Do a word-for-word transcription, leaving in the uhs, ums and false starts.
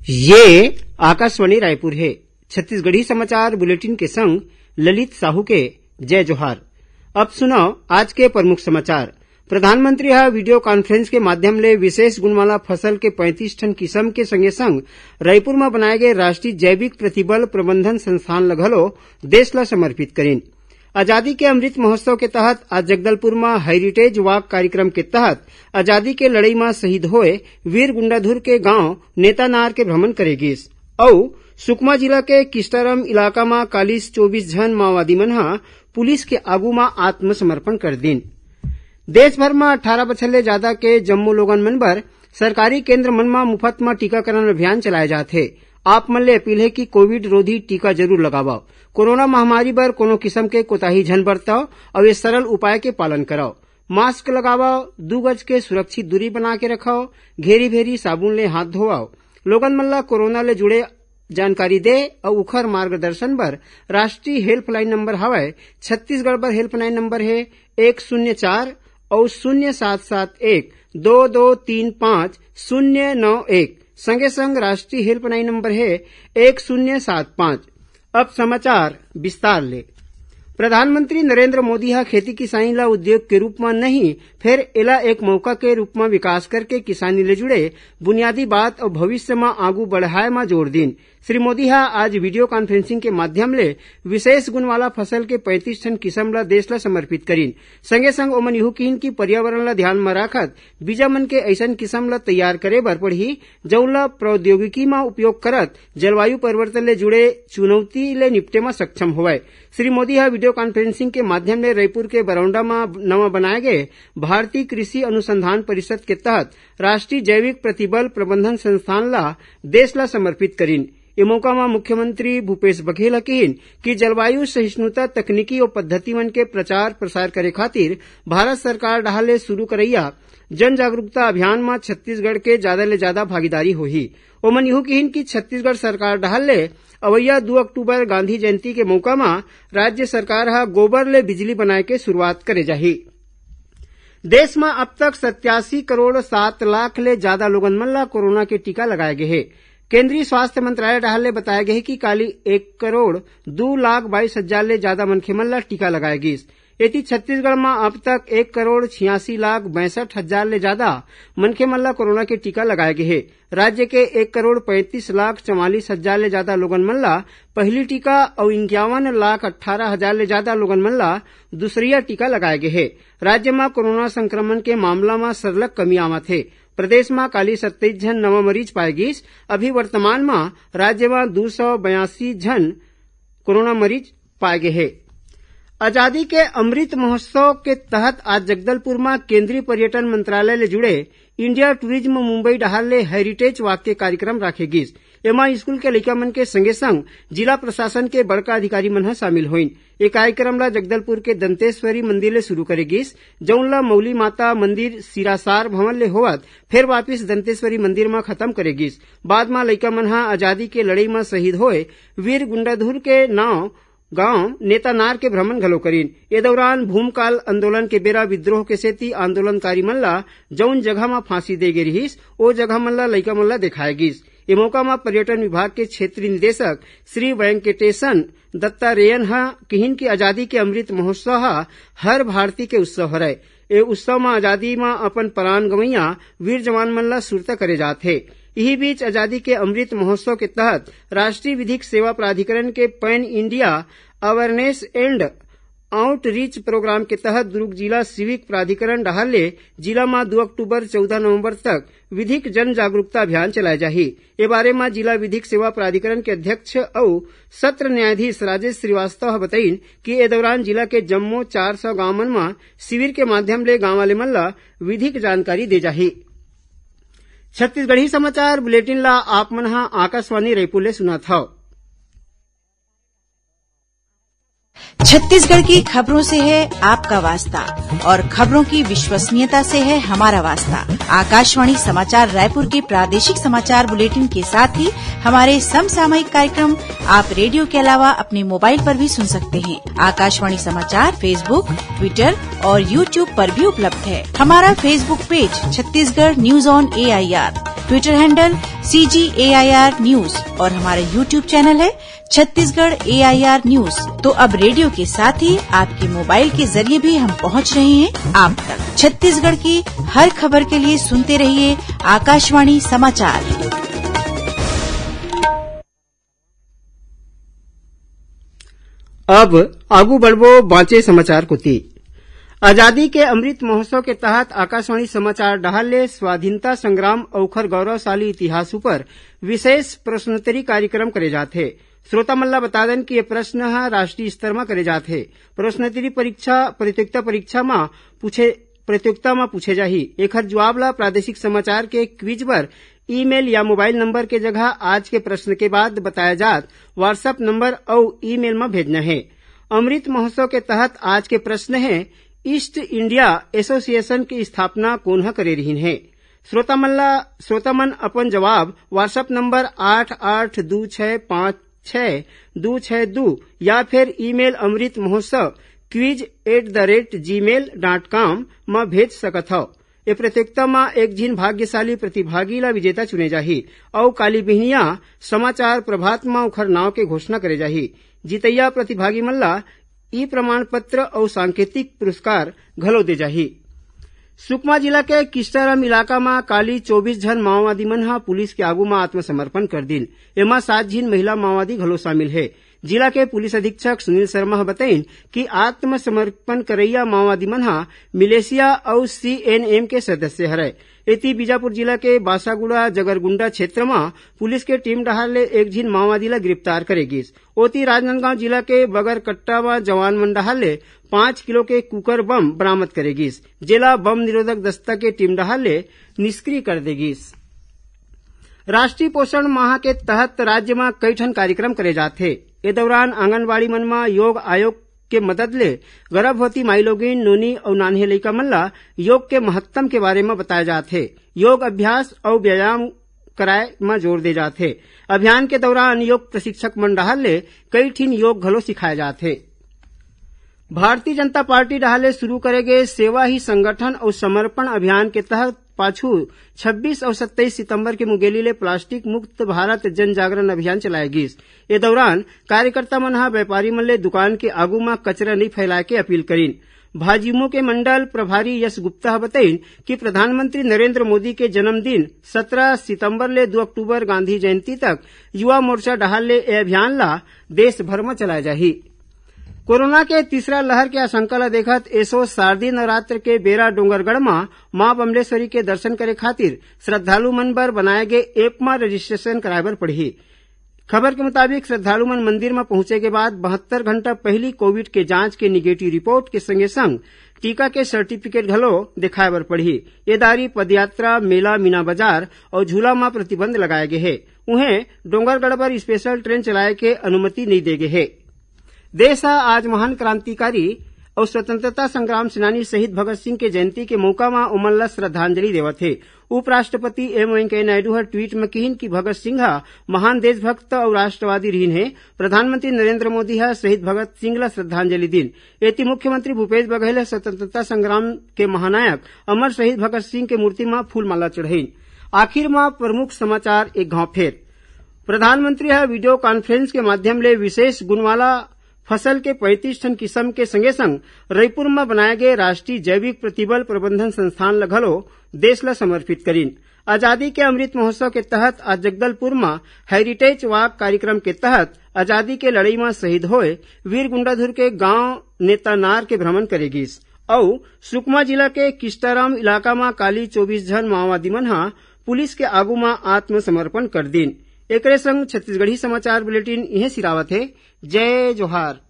ये आकाशवाणी रायपुर हे। छत्तीसगढ़ी समाचार बुलेटिन के संग ललित साहू के जय जोहार। अब सुनव आज के प्रमुख समाचार। प्रधानमंत्री ह वीडियो कॉन्फ्रेंस के माध्यम ले विशेष गुण वाला फसल के पैंतीस ठन किसम के संगे संग रायपुर म बनाए गे राष्ट्रीय जैविक प्रतिबल प्रबंधन संस्थान ल घलो देश ल समर्पित करिन। आजादी के अमृत महोत्सव के तहत आज जगदलपुर म हेरिटेज वॉक कार्यक्रम के तहत आजादी के लड़ई म शहीद होए वीर गुंडाधुर के गांव नेतानार के भ्रमण करे गिस। अउ सुकमा जिला के किस्टारम इलाका म काली चौबीस झन माओवादी मन ह पुलिस के आगू म आत्मसमर्पण कर दीन। देश भर म अट्ठारह बछर ले जादा के जम्मो लोगन मन बर सरकारी केंद्र मन म मुफ्त म टीकाकरण अभियान चलाए जात हे। आप मन ले अपील हे कि कोविड रोधी टीका जरूर लगावव। कोरोना महामारी बर कोनो किसम के कोताही झन बरतव अउ ये सरल उपाय के पालन करव। मास्क लगावव, दू गज के सुरक्षित दूरी बना के रखव, घेरी भेरी साबुन ले हाथ धोवव। लोगन मन ल कोरोना ले जुड़े जानकारी दे अउ उखर मार्गदर्शन बर राष्ट्रीय हेल्पलाइन नंबर हवय। छत्तीसगढ़ बर हेल्पलाइन नंबर हे एक शून्य चार अउ शून्य सात सात एक दो दो तीन पाँच शून्य नौ एक। संगे संग राष्ट्रीय हेल्पलाइन नंबर हे एक शून्य सात पाँच। अब समाचार विस्तार ले। प्रधानमंत्री नरेंद्र मोदी ह खेती किसानी ला उद्योग के रूप म नहीं, फेर एला एक मौका के रूप म विकास करके किसानी ले जुड़े बुनियादी बात अउ भविष्य म आगू बढ़ाए म जोर दीन। श्री मोदी ह आज वीडियो कॉन्फ्रेंसिंग के माध्यम ले विशेष गुण वाला फसल के पैंतीस ठन किसम ला देश ला समर्पित करिन। संगे संग ओमन इहू किहिन कि पर्यावरण ला ध्यान म राखत बीजा मन के अइसन किसम ला तैयार करे बर पड़ही, जउन ला प्रौद्योगिकी म उपयोग करत जलवायु परिवर्तन ले जुड़े चुनौती ले निपटे म सक्षम होवय। श्री मोदी ह वीडियो कॉन्फ्रेंसिंग के माध्यम ले रईपुर के बरौंडा म नवा बनाए गे भारतीय कृषि अनुसंधान परिषद के तहत राष्ट्रीय जैविक प्रतिबल प्रबंधन संस्थान ला देश ला समर्पित करिन। ए मौका म मुख्यमंत्री भूपेश बघेल ह किहिन कि जलवायु सहिष्णुता तकनीकी अउ पद्धति मन के प्रचार प्रसार करे खातिर भारत सरकार डहार ले शुरू करइया जन जागरूकता अभियान म छत्तीसगढ़ के जादा ले जादा भागीदारी होही। ओमन इहू किहिन कि छत्तीसगढ़ सरकार डहार ले अवइया दू अक्टूबर गांधी जयंती के मौका म राज्य सरकार ह गोबर ले बिजली बनाए के शुरुआत करे जाही। देश म अब तक सत्यासी करोड़ सात लाख ले जादा लोगन मन ल कोरोना के टीका लगाए गे हे। केंद्रीय स्वास्थ्य मंत्रालय डहार ले बताए गे हे कि काली एक करोड़ दू लाख बाईस हजार ले जादा मनखे मन ल टीका लगाए गिस। एती छत्तीसगढ़ म अब तक एक करोड़ छियासी लाख बैसठ हजार ले जादा मनखे मन ल कोरोना के टीका लगाए गे हे। राज्य के एक करोड़ पैंतीस लाख चवालीस हजार ले जादा लोगन मन ल पहिली टीका अउ इंक्यावन लाख अट्ठारह हजार ले जादा लोगन मन ल दूसरइया टीका लगाए गे हे। राज्य म कोरोना संक्रमण के मामला म सरलग कमी आवत हे। प्रदेश म काली सत्ताईस झन नवा मरीज पाए गिस। अभी वर्तमान म राज्य म दू सौ बयासी झन कोरोना मरीज पाए गे हे। आजादी के अमृत महोत्सव के तहत आज जगदलपुर म केंद्रीय पर्यटन मंत्रालय ले जुड़े इंडिया टूरिज्म मुंबई डहार ले हेरिटेज वॉक के कार्यक्रम राखे गिस। एमा स्कूल के लइका मन के संगे संग जिला प्रशासन के बड़का अधिकारी मन ह शामिल होइन। ए कार्यक्रम ला जगदलपुर के दंतेश्वरी मंदिर ले शुरू करे गिस, जउन ला मौली माता मंदिर सिरासार भवन ले होवत फेर वापिस दंतेश्वरी मंदिर म खत्म करे गिस। बाद म लइका मन ह आजादी के लड़ई म शहीद होए वीर गुंडाधुर के नाव गांव नेतानार के भ्रमण घलो करिन। ए दौरान भूमकाल आंदोलन के बेरा विद्रोह के सेती आंदोलनकारी मन ला जउन जगह म फांसी दे गे रिहिस, ओ जगह मन ला लइका मन ला देखाए गिस। ए मौका म पर्यटन विभाग के क्षेत्रीय निदेशक श्री वेंकटेशन दत्तारेयन ह किहिन कि आजादी के अमृत महोत्सव ह हर भारतीय के उत्सव हरय। ए उत्सव म आजादी म अपन प्राण गंवइया वीर जवान मन ला सुरता करे जात हे। इही बीच आजादी के अमृत महोत्सव के तहत राष्ट्रीय विधिक सेवा प्राधिकरण के pan India awareness and outreach programme के तहत दुर्ग जिला सिविक प्राधिकरण डहार ले जिला म दू अक्टूबर चौदह नवंबर तक विधिक जन जागरूकता अभियान चलाए जाही। ए बारे म जिला विधिक सेवा प्राधिकरण के अध्यक्ष अउ सत्र न्यायाधीश राजेश श्रीवास्तव ह बताइन कि ए दौरान जिला के जम्मो चार सौ गांव मन म शिविर के माध्यम ले गांव वाले मन ल विधिक जानकारी दे जाही। छत्तीसगढ़ी समाचार बुलेटिन ला आप मन ह आकाशवाणी रायपुर ले सुनत हव। छत्तीसगढ़ की खबरों से है आपका वास्ता और खबरों की विश्वसनीयता से है हमारा वास्ता। आकाशवाणी समाचार रायपुर के प्रादेशिक समाचार बुलेटिन के साथ ही हमारे समसामयिक कार्यक्रम आप रेडियो के अलावा अपने मोबाइल पर भी सुन सकते हैं। आकाशवाणी समाचार Facebook, Twitter और YouTube पर भी उपलब्ध है। हमारा Facebook page Chhattisgarh news on AIR, Twitter handle CG AIR news और हमारा YouTube चैनल है छत्तीसगढ़ एआईआर न्यूज। तो अब रेडियो के साथ ही आपके मोबाइल के जरिए भी हम पहुंच रहे हैं आप तक। छत्तीसगढ़ की हर खबर के लिए सुनते रहिए आकाशवाणी समाचार। अब आगू बढ़बो बांचे समाचार कोती। आजादी के अमृत महोत्सव के तहत आकाशवाणी समाचार डहार ले स्वाधीनता संग्राम अउ ओखर गौरवशाली इतिहास ऊपर विशेष प्रश्नोत्तरी कार्यक्रम करे जात हे। श्रोता मन ला बता देन कि ये प्रश्न ह राष्ट्रीय स्तर म करे जात हे। प्रश्नोत्तरी परीक्षा प्रतियोगिता परीक्षा म पूछे, प्रतियोगिता म पूछे जाही। एखर जवाब ला प्रादेशिक समाचार के क्विज बर ईमेल या मोबाइल नंबर के जगह आज के प्रश्न के बाद बताया जात WhatsApp नंबर अउ ईमेल म भेजना हे। अमृत महोत्सव के तहत आज के प्रश्न हे, ईस्ट इंडिया एसोसिएशन के स्थापना कोन ह करे रिहिन हे? श्रोता मन ला, श्रोता मन अपन जवाब WhatsApp नंबर आठ आठ दू छह पाँच छह दू छह दू या फिर email Amrit Mahotsav quiz at the rate gmail dot com म भेज सकत हव। ए प्रतियोगिता म एक झिन भाग्यशाली प्रतिभागी ला विजेता चुने जाही अउ काली बिहनिया समाचार प्रभात म ओखर नाव के घोषणा करे जाही। जीतइया प्रतिभागी मन ला ई प्रमाण पत्र अउ सांकेतिक पुरस्कार घलो दे जाही। सुकमा जिला के किस्टाराम इलाका म काली चौबीस झन माओवादी मन ह पुलिस के आगू म आत्मसमर्पण कर दिन। एमा सात झिन महिला माओवादी घलो शामिल हे। जिला के पुलिस अधीक्षक सुनील शर्मा ह बतइन कि आत्मसमर्पण करइया माओवादी मन ह मिलिशिया अउ सीएनएम के सदस्य हरय। एती बीजापुर जिला के बासागुड़ा जगरगुंडा क्षेत्र म पुलिस के टीम डहार ले एक झिन माओवादी ला गिरफ्तार करे गिस। ओती राजनांदगांव जिला के बगरकट्टा म जवान मन डहार ले पाँच किलो के कुकर बम बरामद करे गिस, जेला बम निरोधक दस्ता के टीम डहार ले निष्क्रिय कर दे गिस। राष्ट्रीय पोषण माह के तहत राज्य म कई ठन कार्यक्रम करे जात हे। ए दौरान आंगनबाड़ी मन म योग आयोग के मदद ले गर्भवती माईलोगिन, नोनी अउ नान्हे लइका मन ल योग के महत्तम के बारे म बताए जात हे। योग अभ्यास अउ व्यायाम कराए म जोर दे जात हे। अभियान के दौरान योग प्रशिक्षक मन डहार ले कई ठिन योग घलो सिखाए जात हे। भारतीय जनता पार्टी डहार ले शुरू करे गे सेवा ही संगठन अउ समर्पण अभियान के तहत पाछू छब्बीस अउ सत्ताईस सितंबर के मुंगेली ले प्लास्टिक मुक्त भारत जन जागरण अभियान चलाए गिस। ए दौरान कार्यकर्ता मन ह व्यापारी मन ले दुकान के आगू म कचरा नइ फैलाए के अपील करिन। भाजयुमो के मंडल प्रभारी यश गुप्ता ह बतइन कि प्रधानमंत्री नरेंद्र मोदी के जन्मदिन सत्रह सितंबर ले दू अक्टूबर गांधी जयंती तक युवा मोर्चा डहार ले ए अभियान ला देश भर म चलाए जाही। कोरोना के तीसरा लहर के आशंका ल देखत एसो शारदीय नवरात्र के बेरा डोंगरगढ़ म मां बमलेश्वरी के दर्शन करे खातिर श्रद्धालु मन बर बनाए गे ऐप म रजिस्ट्रेशन कराए बर पड़ही। खबर के मुताबिक, श्रद्धालु मन मंदिर म पहुंचे के बाद बहत्तर घंटा पहिली कोविड के जांच के निगेटिव रिपोर्ट के संगे संग टीका के सर्टिफिकेट घलो दिखाए बर पड़ही। ये दारी पदयात्रा, मेला, मीना बाजार अउ झूला म प्रतिबंध लगाए गे हे। उहें, डोंगरगढ़ बर स्पेशल ट्रेन चलाए के अनुमति नइ दे गे हे। देश ह आज महान क्रांतिकारी अउ स्वतंत्रता संग्राम सेनानी शहीद भगत सिंह के जयंती के मउका म ओमन ल श्रद्धांजलि देवत हे। उपराष्ट्रपति एम वेंकैया नायडू ह ट्वीट म किहिन कि भगत सिंह ह महान देशभक्त अउ राष्ट्रवादी रिहिन हे। प्रधानमंत्री नरेंद्र मोदी ह शहीद भगत सिंह ल श्रद्धांजलि दीन। एती मुख्यमंत्री भूपेश बघेल ह स्वतंत्रता संग्राम के महानायक अमर शहीद भगत सिंह के मूर्ति म फूलमाला चढ़ाइन। आखिर म प्रमुख समाचार एक घांव फेर। प्रधानमंत्री ह वीडियो कॉन्फ्रेंस के माध्यम ले विशेष गुण वाला फसल के पैंतीस ठन किसम के संगे संग रईपुर म बनाए गे राष्ट्रीय जैविक प्रतिबल प्रबंधन संस्थान ल घलो देश ल समर्पित करिन। आजादी के अमृत महोत्सव के तहत आज जगदलपुर म हेरिटेज वॉक कार्यक्रम के तहत आजादी के लड़ई म शहीद होए वीर गुंडाधुर के गांव नेतानार के भ्रमण करे गिस। अउ सुकमा जिला के किस्टाराम इलाका म काली चौबीस झन माओवादी मन ह पुलिस के आगू म आत्मसमर्पण कर दीन। एकरे संग छत्तीसगढ़ी समाचार बुलेटिन इहें सिरावत हे। जय जोहार।